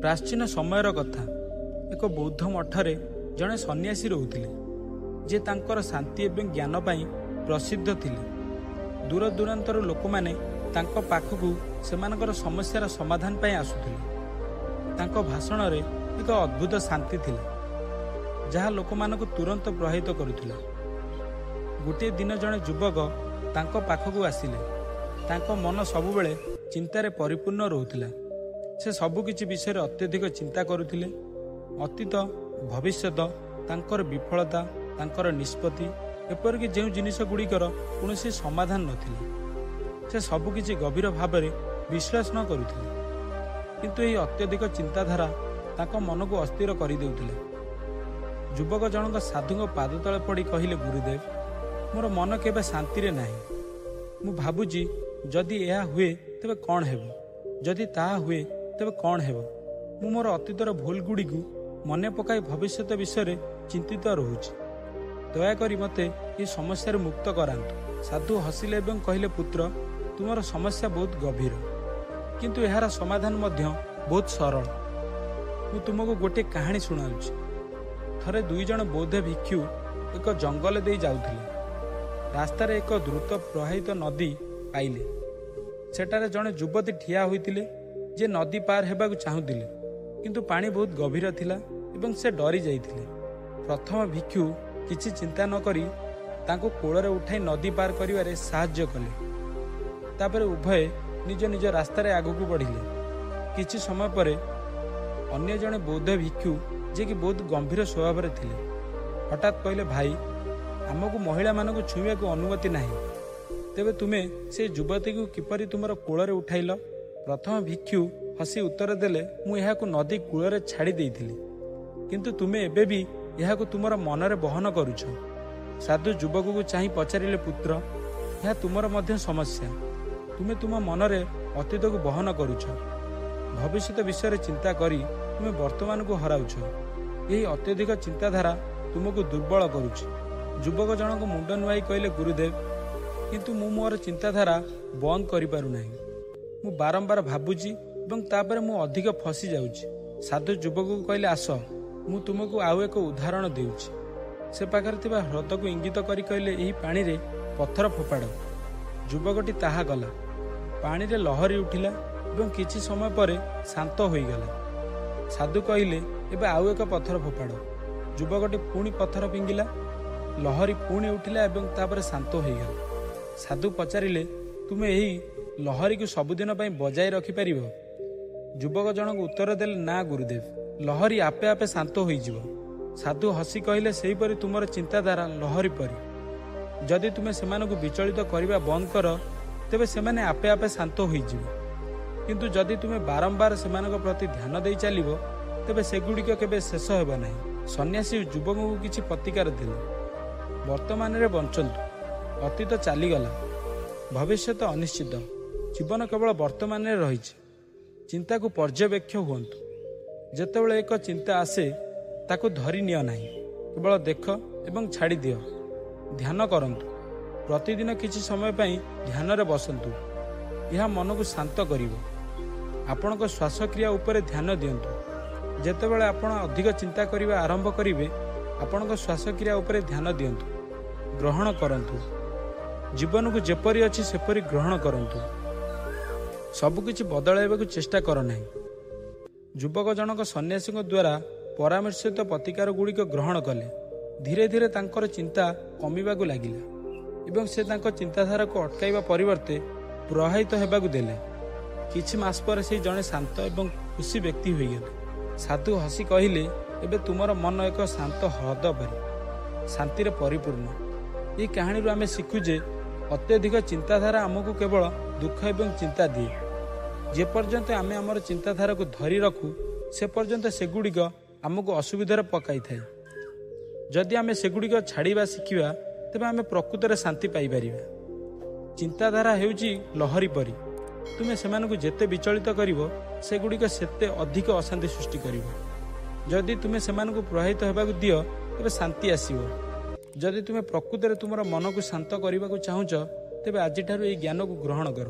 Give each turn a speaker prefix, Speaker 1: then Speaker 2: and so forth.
Speaker 1: ପ୍ରାଚୀନ ସମୟର କଥା। ଏକ ବୌଦ୍ଧ ମଠରେ ଜଣେ ସନ୍ନ୍ୟାସୀ ରହୁଥିଲେ, ଯେ ତାଙ୍କର ଶାନ୍ତି ଏବଂ ଜ୍ଞାନ ପାଇଁ ପ୍ରସିଦ୍ଧ ଥିଲେ। ଦୂର ଦୂରାନ୍ତରୁ ଲୋକମାନେ ତାଙ୍କ ପାଖକୁ ସେମାନଙ୍କର ସମସ୍ୟାର ସମାଧାନ ପାଇଁ ଆସୁଥିଲେ। ତାଙ୍କ ଭାଷଣରେ ଏକ ଅଦ୍ଭୁତ ଶାନ୍ତି ଥିଲା, ଯାହା ଲୋକମାନଙ୍କୁ ତୁରନ୍ତ ପ୍ରଭାବିତ କରୁଥିଲା। ଗୋଟିଏ ଦିନ ଜଣେ ଯୁବକ ତାଙ୍କ ପାଖକୁ ଆସିଲେ। ତାଙ୍କ ମନ ସବୁବେଳେ ଚିନ୍ତାରେ ପରିପୂର୍ଣ୍ଣ ରହୁଥିଲା। ସେ ସବୁକିଛି ବିଷୟରେ ଅତ୍ୟଧିକ ଚିନ୍ତା କରୁଥିଲେ। ଅତୀତ, ଭବିଷ୍ୟତ, ତାଙ୍କର ବିଫଳତା, ତାଙ୍କର ନିଷ୍ପତ୍ତି, ଏପରିକି ଯେଉଁ ଜିନିଷ ଗୁଡ଼ିକର କୌଣସି ସମାଧାନ ନଥିଲା, ସେ ସବୁକିଛି ଗଭୀର ଭାବରେ ବିଶ୍ଳେଷଣ କରୁଥିଲେ। କିନ୍ତୁ ଏହି ଅତ୍ୟଧିକ ଚିନ୍ତାଧାରା ତାଙ୍କ ମନକୁ ଅସ୍ଥିର କରିଦେଉଥିଲା। ଯୁବକ ଜଣକ ସାଧୁଙ୍କ ପାଦ ତଳେ ପଡ଼ି କହିଲେ, ଗୁରୁଦେବ, ମୋର ମନ କେବେ ଶାନ୍ତିରେ ନାହିଁ। ମୁଁ ଭାବୁଛି ଯଦି ଏହା ହୁଏ ତେବେ କ'ଣ ହେବ, ଯଦି ତାହା ହୁଏ ତେବେ କ'ଣ ହେବ। ମୁଁ ମୋର ଅତୀତର ଭୁଲ ଗୁଡ଼ିକୁ ମନେ ପକାଇ ଭବିଷ୍ୟତ ବିଷୟରେ ଚିନ୍ତିତ ରହୁଛି। ଦୟାକରି ମୋତେ ଏହି ସମସ୍ୟାରୁ ମୁକ୍ତ କରାନ୍ତୁ। ସାଧୁ ହସିଲେ ଏବଂ କହିଲେ, ପୁତ୍ର, ତୁମର ସମସ୍ୟା ବହୁତ ଗଭୀର, କିନ୍ତୁ ଏହାର ସମାଧାନ ମଧ୍ୟ ବହୁତ ସରଳ। ମୁଁ ତୁମକୁ ଗୋଟିଏ କାହାଣୀ ଶୁଣାଉଛି। ଥରେ ଦୁଇ ଜଣ ବୌଦ୍ଧ ଭିକ୍ଷୁ ଏକ ଜଙ୍ଗଲ ଦେଇ ଯାଉଥିଲେ। ରାସ୍ତାରେ ଏକ ଦ୍ରୁତ ପ୍ରବାହିତ ନଦୀ ପାଇଲେ। ସେଠାରେ ଜଣେ ଯୁବତୀ ଠିଆ ହୋଇଥିଲେ, ଯେ ନଦୀ ପାର ହେବାକୁ ଚାହୁଁଥିଲେ, କିନ୍ତୁ ପାଣି ବହୁତ ଗଭୀର ଥିଲା ଏବଂ ସେ ଡରି ଯାଇଥିଲେ। ପ୍ରଥମ ଭିକ୍ଷୁ କିଛି ଚିନ୍ତା ନ କରି ତାଙ୍କୁ କୋଳରେ ଉଠାଇ ନଦୀ ପାର କରିବାରେ ସାହାଯ୍ୟ କଲେ। ତାପରେ ଉଭୟେ ନିଜ ନିଜ ରାସ୍ତାରେ ଆଗକୁ ବଢ଼ିଲେ। କିଛି ସମୟ ପରେ ଅନ୍ୟ ଜଣେ ବୌଦ୍ଧ ଭିକ୍ଷୁ, ଯିଏକି ବହୁତ ଗମ୍ଭୀର ସ୍ୱଭାବରେ ଥିଲେ, ହଠାତ୍ କହିଲେ, ଭାଇ, ଆମକୁ ମହିଳାମାନଙ୍କୁ ଛୁଇଁବାକୁ ଅନୁମତି ନାହିଁ। ତେବେ ତୁମେ ସେ ଯୁବତୀକୁ କିପରି ତୁମର କୋଳରେ ଉଠାଇଲ? ପ୍ରଥମ ଭିକ୍ଷୁ ହସି ଉତ୍ତର ଦେଲେ, ମୁଁ ଏହାକୁ ନଦୀ କୂଳରେ ଛାଡ଼ି ଦେଇଥିଲି, କିନ୍ତୁ ତୁମେ ଏବେ ବି ଏହାକୁ ତୁମର ମନରେ ବହନ କରୁଛ। ସାଧୁ ଯୁବକକୁ ଚାହିଁ ପଚାରିଲେ, ପୁତ୍ର, ଏହା ତୁମର ମଧ୍ୟ ସମସ୍ୟା। ତୁମେ ତୁମ ମନରେ ଅତୀତକୁ ବହନ କରୁଛ। ଭବିଷ୍ୟତ ବିଷୟରେ ଚିନ୍ତା କରି ତୁମେ ବର୍ତ୍ତମାନକୁ ହରାଉଛ। ଏହି ଅତ୍ୟଧିକ ଚିନ୍ତାଧାରା ତୁମକୁ ଦୁର୍ବଳ କରୁଛି। ଯୁବକ ଜଣକ ମୁଣ୍ଡ ନୁଆଇ କହିଲେ, ଗୁରୁଦେବ, କିନ୍ତୁ ମୁଁ ମୋର ଚିନ୍ତାଧାରା ବନ୍ଦ କରିପାରୁନାହିଁ। ମୁଁ ବାରମ୍ବାର ଭାବୁଛି ଏବଂ ତାପରେ ମୁଁ ଅଧିକ ଫସି ଯାଉଛି। ସାଧୁ ଯୁବକକୁ କହିଲେ, ଆସ, ମୁଁ ତୁମକୁ ଆଉ ଏକ ଉଦାହରଣ ଦେଉଛି। ସେ ପାଖରେ ଥିବା ହ୍ରଦକୁ ଇଙ୍ଗିତ କରି କହିଲେ, ଏହି ପାଣିରେ ପଥର ଫୋପାଡ଼। ଯୁବକଟି ତାହା କଲା। ପାଣିରେ ଲହରୀ ଉଠିଲା ଏବଂ କିଛି ସମୟ ପରେ ଶାନ୍ତ ହୋଇଗଲା। ସାଧୁ କହିଲେ, ଏବେ ଆଉ ଏକ ପଥର ଫୋପାଡ଼। ଯୁବକଟି ପୁଣି ପଥର ଫିଙ୍ଗିଲା। ଲହରୀ ପୁଣି ଉଠିଲା ଏବଂ ତାପରେ ଶାନ୍ତ ହୋଇଗଲା। ସାଧୁ ପଚାରିଲେ, ତୁମେ ଏହି ଲହରୀକୁ ସବୁଦିନ ପାଇଁ ବଜାୟ ରଖିପାରିବ? ଯୁବକ ଜଣକ ଉତ୍ତର ଦେଲେ, ନା ଗୁରୁଦେବ, ଲହରୀ ଆପେ ଆପେ ଶାନ୍ତ ହୋଇଯିବ। ସାଧୁ ହସି କହିଲେ, ସେହିପରି ତୁମର ଚିନ୍ତାଧାରା ଲହରୀ ପରି। ଯଦି ତୁମେ ସେମାନଙ୍କୁ ବିଚଳିତ କରିବା ବନ୍ଦ କର, ତେବେ ସେମାନେ ଆପେ ଆପେ ଶାନ୍ତ ହୋଇଯିବେ। କିନ୍ତୁ ଯଦି ତୁମେ ବାରମ୍ବାର ସେମାନଙ୍କ ପ୍ରତି ଧ୍ୟାନ ଦେଇ ଚାଲିବ, ତେବେ ସେଗୁଡ଼ିକ କେବେ ଶେଷ ହେବ ନାହିଁ। ସନ୍ନ୍ୟାସୀ ଯୁବକଙ୍କୁ କିଛି ପ୍ରତିକାର ଦେଲେ। ବର୍ତ୍ତମାନରେ ବଞ୍ଚନ୍ତୁ। ଅତୀତ ଚାଲିଗଲା, ଭବିଷ୍ୟତ ଅନିଶ୍ଚିତ। ଜୀବନ କେବଳ ବର୍ତ୍ତମାନରେ ରହିଛି। ଚିନ୍ତାକୁ ପର୍ଯ୍ୟବେକ୍ଷ ହୁଅନ୍ତୁ। ଯେତେବେଳେ ଏକ ଚିନ୍ତା ଆସେ, ତାକୁ ଧରି ନିଅ ନାହିଁ। କେବଳ ଦେଖ ଏବଂ ଛାଡ଼ିଦିଅ। ଧ୍ୟାନ କରନ୍ତୁ। ପ୍ରତିଦିନ କିଛି ସମୟ ପାଇଁ ଧ୍ୟାନରେ ବସନ୍ତୁ। ଏହା ମନକୁ ଶାନ୍ତ କରିବ। ଆପଣଙ୍କ ଶ୍ୱାସକ୍ରିୟା ଉପରେ ଧ୍ୟାନ ଦିଅନ୍ତୁ। ଯେତେବେଳେ ଆପଣ ଅଧିକ ଚିନ୍ତା କରିବା ଆରମ୍ଭ କରିବେ, ଆପଣଙ୍କ ଶ୍ୱାସକ୍ରିୟା ଉପରେ ଧ୍ୟାନ ଦିଅନ୍ତୁ। ଗ୍ରହଣ କରନ୍ତୁ। ଜୀବନକୁ ଯେପରି ଅଛି ସେପରି ଗ୍ରହଣ କରନ୍ତୁ। ସବୁକିଛି ବଦଳାଇବାକୁ ଚେଷ୍ଟା କର ନାହିଁ। ଯୁବକ ଜଣକ ସନ୍ନ୍ୟାସୀଙ୍କ ଦ୍ୱାରା ପରାମର୍ଶିତ ପ୍ରତିକାର ଗୁଡ଼ିକ ଗ୍ରହଣ କଲେ। ଧୀରେ ଧୀରେ ତାଙ୍କର ଚିନ୍ତା କମିବାକୁ ଲାଗିଲା ଏବଂ ସେ ତାଙ୍କ ଚିନ୍ତାଧାରାକୁ ଅଟକାଇବା ପରିବର୍ତ୍ତେ ପ୍ରବାହିତ ହେବାକୁ ଦେଲେ। କିଛି ମାସ ପରେ ସେ ଜଣେ ଶାନ୍ତ ଏବଂ ଖୁସି ବ୍ୟକ୍ତି ହୋଇଗଲେ। ସାଧୁ ହସି କହିଲେ, ଏବେ ତୁମର ମନ ଏକ ଶାନ୍ତ ହ୍ରଦ ପରି, ଶାନ୍ତିରେ ପରିପୂର୍ଣ୍ଣ। ଏହି କାହାଣୀରୁ ଆମେ ଶିଖୁ ଯେ ଅତ୍ୟଧିକ ଚିନ୍ତାଧାରା ଆମକୁ କେବଳ ଦୁଃଖ ଏବଂ ଚିନ୍ତା ଦିଏ। ଯେପର୍ଯ୍ୟନ୍ତ ଆମେ ଆମର ଚିନ୍ତାଧାରାକୁ ଧରି ରଖୁ, ସେ ପର୍ଯ୍ୟନ୍ତ ସେଗୁଡ଼ିକ ଆମକୁ ଅସୁବିଧାରେ ପକାଇଥାଏ। ଯଦି ଆମେ ସେଗୁଡ଼ିକ ଛାଡ଼ିବା ଶିଖିବା, ତେବେ ଆମେ ପ୍ରକୃତରେ ଶାନ୍ତି ପାଇପାରିବା। ଚିନ୍ତାଧାରା ହେଉଛି ଲହରୀ ପରି। ତୁମେ ସେମାନଙ୍କୁ ଯେତେ ବିଚଳିତ କରିବ, ସେଗୁଡ଼ିକ ସେତେ ଅଧିକ ଅଶାନ୍ତି ସୃଷ୍ଟି କରିବ। ଯଦି ତୁମେ ସେମାନଙ୍କୁ ପ୍ରବାହିତ ହେବାକୁ ଦିଅ, ତେବେ ଶାନ୍ତି ଆସିବ। ଯଦି ତୁମେ ପ୍ରକୃତରେ ତୁମର ମନକୁ ଶାନ୍ତ କରିବାକୁ ଚାହୁଁଛ, ତେବେ ଆଜିଠାରୁ ଏହି ଜ୍ଞାନକୁ ଗ୍ରହଣ କର।